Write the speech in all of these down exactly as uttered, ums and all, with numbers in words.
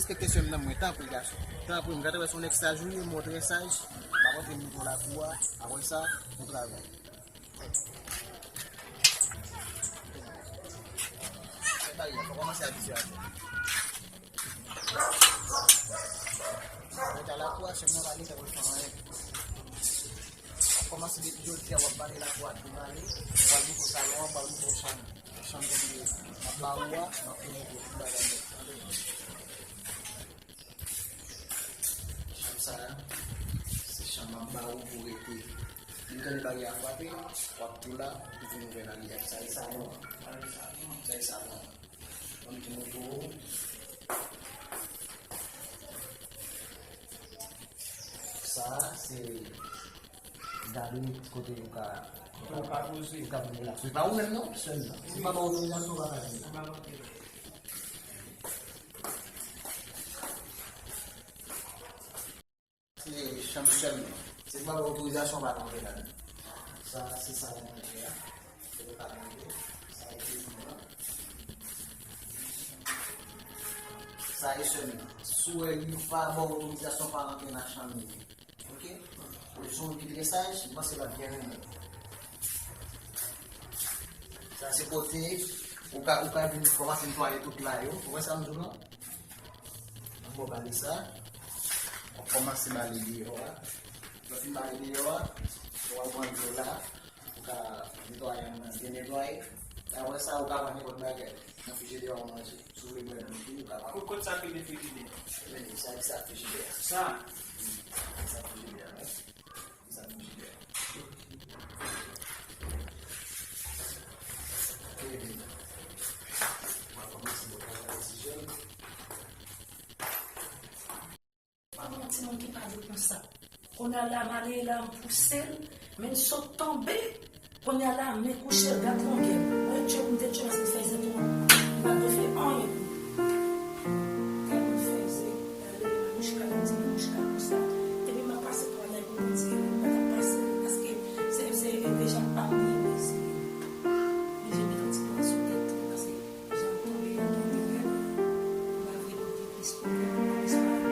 Respekte sèl nan mwen, tanpri, gason. Tanpri, m ka te wè se yon nèg saj ou ye, m wè w trè saj. M ap antre m nan lakou a, apre sa, nou travay. Fè baryè, fò kòmanse abitye avè l. Mwen ta lakou a, sèlman pa gen sa pou l fè anyen. W ap kòmanse depi jodi a, w ap bale lakou a, tou bale, w al moute salon an, w al moute chanm, chanm kote m ap ba ou a, m ap tou moute tout bagay nèt, tande. Chanm sa a, se chanm m ap ba ou pou rete. Depi tande baryè a frape, w ap tou la, pou vin ouvè baryè a. Sa e salon an. Sa e salon an. Ban m tou montre w. Sa a, se gade kote ou ka, ou ka, ou ka vin relakse. Se pa ou menm non, sèlman. Si pa ba otorizasyon, ou pa ka vin la. Se chanm sèlman. Se pa otorizasyon pa rantre ladan. Sa, se sa w manje a. Se yo ka manje. Sa e sèlman. Sa e sèlman. Si w wè li pa ba otorizasyon pa rantre nan chanm li. Oke? Ou se yon moun ki trè saj, m panse l ap byen renmen w. Sa se kote ou ka, ou ka vin kòmanse netwaye tout la yo. Ou wè sa m di w lan? Nan bò bale sa, w ap kòmanse bale deyò a. Lè w fin bale deyò a, w al pran dlo la, ou ka netwaye anndan, byen netwaye. Apre sa, ou ka pran nenpòt bagay nan frijidè a w manje. Si w vle bwè dlo tou, ou ka pran. Kot, kot sa k rele frijidè a? Men, sa, sa frijidè a. Sa? Sa frijidè a, wi. Pa gen yon timoun ki pa dwe konsa. Kounye a la, m ale la, m pouse l, men l sot tonbe. Kounye a la, men kouche, l gat longè. Mwen tchwe, m te tchwe, paske l fè zè twòp. M pa t dwe fè anyen pou li. Gade m fè zè, gade manouchka, m di manouchka konsa. Epi m ap pase pa la, epi m di, m pa t ap pase, paske se, se, e deja pa m li, men se, men je met yon ti pwen sou tèt li, paske jan m tonbe a, m te gade, m pa vle pote plis pwoblèm, plis pwoblèm.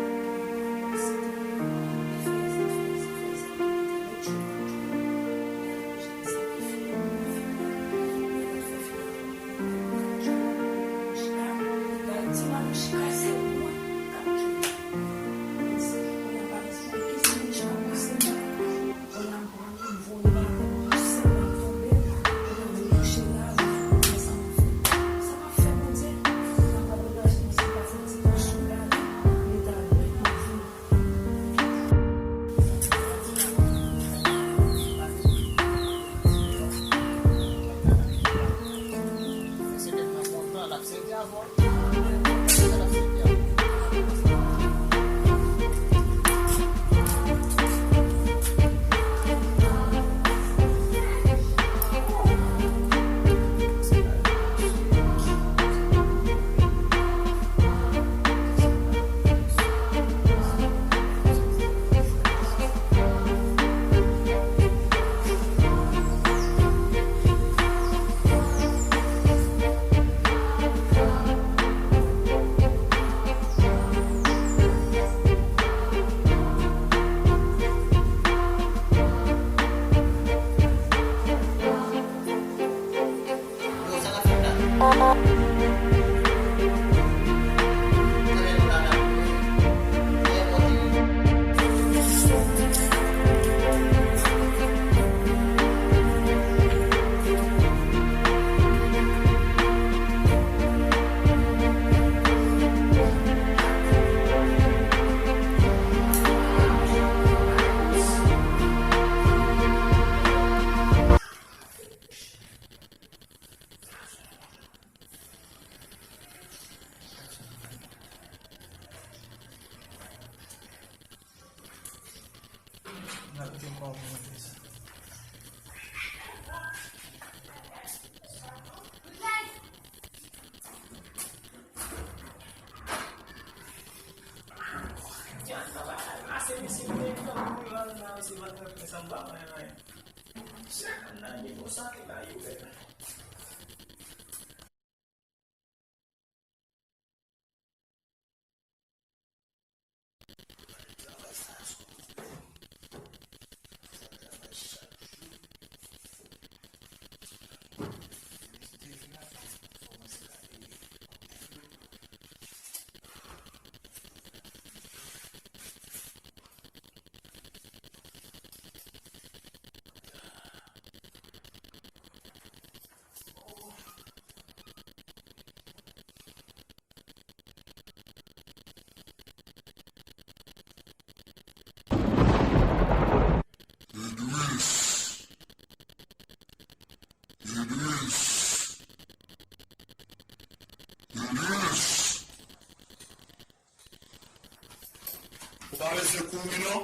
Ou pa bezwen kouri non.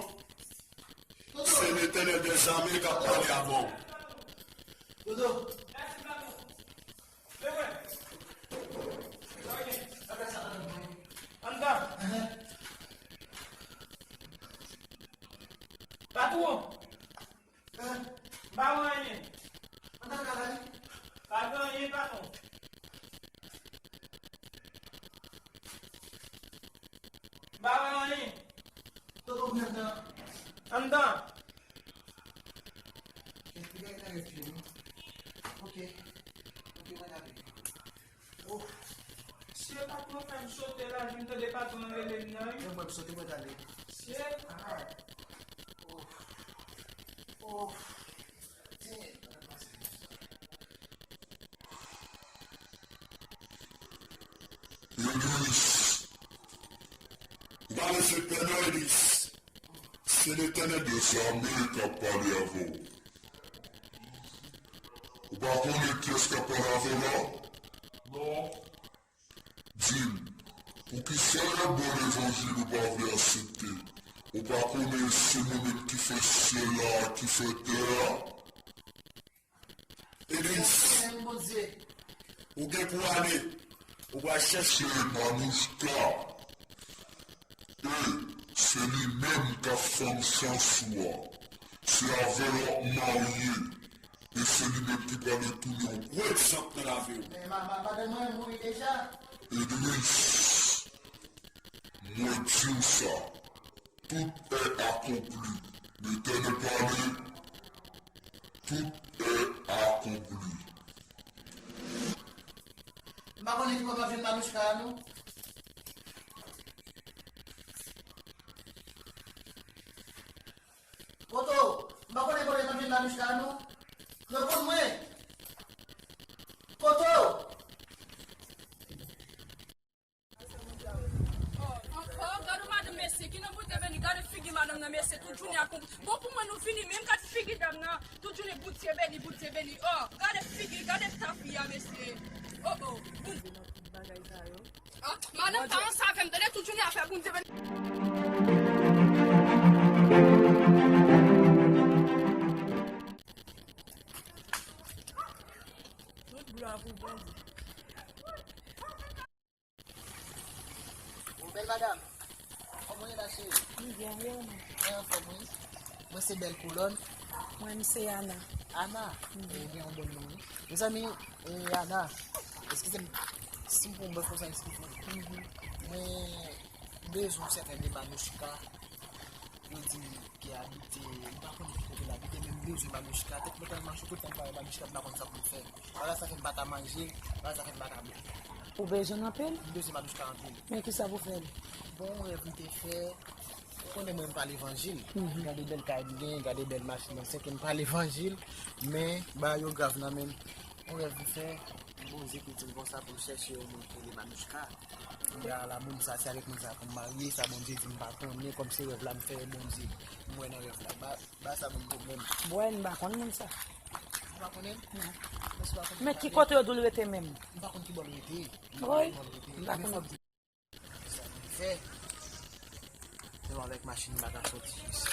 Se Letènèl dèzame k ap pale avè w. Anndan. Patwon. M pa wè anyen. Pa gen anyen, patwon. M pa wè anyen. Anndan. Ok, ok, mwen ale. Oh. Sye, patwon fè m sote la, vin tande patwon an rele m nan, wi. Mwen, mwen sote, mwen ale. Sye. Ah. Oh. Oh. Damn. Elis. Ou pa bezwen pè non, Elis. Se Letènèl dèzame k ap pale avè w. Ou pa konnen kiyès k ap pale avè w la? Non. Di m, poukisa y ap ba w levanjil ou pa vle aksepte? Ou pa konnen se mwen menm ki fè syèl la, ki fè tè a? Elis, ou gen pou ale, ou pral chèche Manouchka. E se li menm k ap fanm chans ou a. Se avè l w ap marye. E se li menm ki pral retounen yon gwo egzanp nan lavi w. Men ma, ma, madanm mwen mouri deja. Elis, mwen di w sa. Tout est accompli. Letènèl pale, tout est accompli. M pa konnen ki bò m ap jwenn Manouchka a non. Kote w? M pa konnen kote m ap jwenn Manouchka a non. Reponn mwen. Kote w? Oh, ankò, gade madanm mesye, ki nan Bondye beni, gade figi madanm nan mesye, tout jounen ap konpli. Bon, pou mwen, nou fini, menm gade figi dam nan, tout jounen Bondye beni, Bondye beni. Oh, gade figi, gade ta fi a, mesye. Oh, oh, Bondye. Ah, madanm pa ansanm avè m, tande, tout jounen ap fè Bondye beni. Tout glwa pou Bondye. Bon, bèl madanm, kòman w ye la, cheri? M byen, wi, ou menm? Mwen anfòm, wi. Mwen se Bèl Kolòn. Mwen, m se Ana. Ana? Mhm. E, gen yon bèl non, wi. Mezanmi, e, Ana, eskize m si m pran yon bèl konsa, eskize m. Mhm. Mwen bezwen yon sèten de Manouchka. Yo di m ki abite, m pa konn ki kote l abite, men m bezwen Manouchka. Tèt mwen tèlman cho, tout lè m pa wè Manouchka, m pa konn sa pou m fè. Bagay sa fè m pa ka manje, bagay sa fè m pa ka bwè. Ou bezwen l anpil? M bezwen Manouchka anpil. Men kisa pou fè l? Bon, yon rèv m te fè, ou konnen mwen m pa levanjil. Mhm. Gade bèl kay m gen, gade bèl machin nan, se ke m pa levanjil, men bagay yo grav nan men m. Yon rèv m fè, m poze pou di m konsa pou l chèche yon moun ki rele Manouchka. Kounye a la, moun sa, se avèk moun sa pou m marye, sa Bondye di m pa konnen, kòm se rèv la m fè, Bondye, m wè nan rèv la. Ba, ba sa moun pwoblèm. Bwè, m pa konn moun sa. Ou pa konnen l? Non. Men si w pa konnen, men ki kote yo di w l rete menm? M pa konn ki bò l rete. M pa konnen ki bò l rete. Wi, m pa konnen. Sa m fè? Se avèk machin m pa ka sòti jis.